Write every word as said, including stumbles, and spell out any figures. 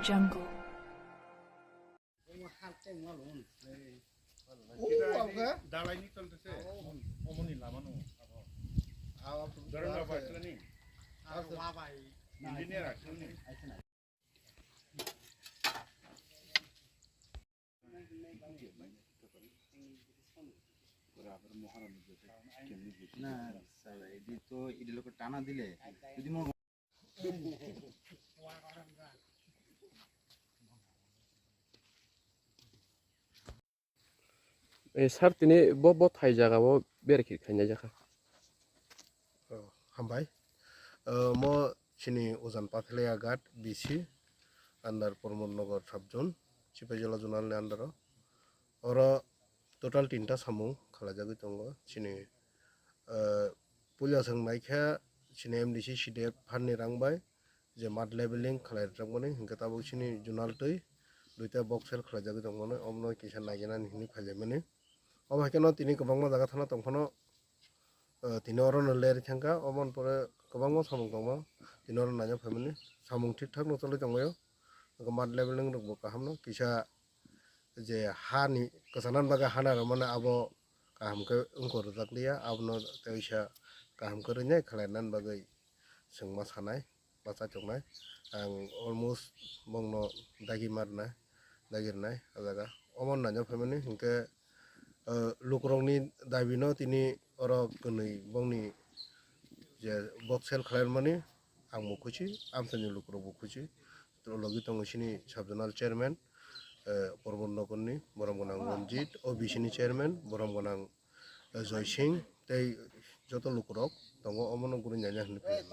Jungle. না, স্যার, এটি তো এটি লোকে টানা দিলে যদি মনে Eh, sir, tini bo, bo thai jaga o berkhi khainai jakha. Oh, hambai. Eh, mo chini Ujan Pathalia Ghat B C under Pramod Nagar sub zone, Sipaijala zonal ni under o. Oro total tinta samung khalajagwi tongo. Chini, eh, puila swng naikha chini M D C C D F phan ni rang bai je mud leveling khalai rwjakmani, hinkhe tabuk chini zonal twi duita box sel khlaijagwi tongmani, omono kisa naijaknani hinwi phailaimani. Omo hai kheno tini kwbangma jaga thana tongphano, eh, tini orono lerwi thangkha, omo ni pore kwbangma samung tongma tini oro naina phaimani, samung thik thak no choli tongmani, mud leveling rokbo kahamno kisa je hani kwchangna bagwi hana rwmani abo kaham khe wngkha rwjakliya, abono teisa kaham khe rwnai khlaina bagwi chwngma sanai, bachai tongnai. Ang almost bongno dagi marnai, dagi rwnai o jaga. Omo naina phaimani hinkhe, eh, lukurokni dabino tini oro kwnwi bongni je box sel khlai rwmani ang bo khusi, amchaini lukurok bo khusi. Logi tongo chini sub zonal chairman, eh, Pramod Nagarni, borom gwnang Ranjit, O B C ni chairman, borom gwnang, eh, Joy Singh, tei joto lukurok tongo, omono guri naina hinwi phai.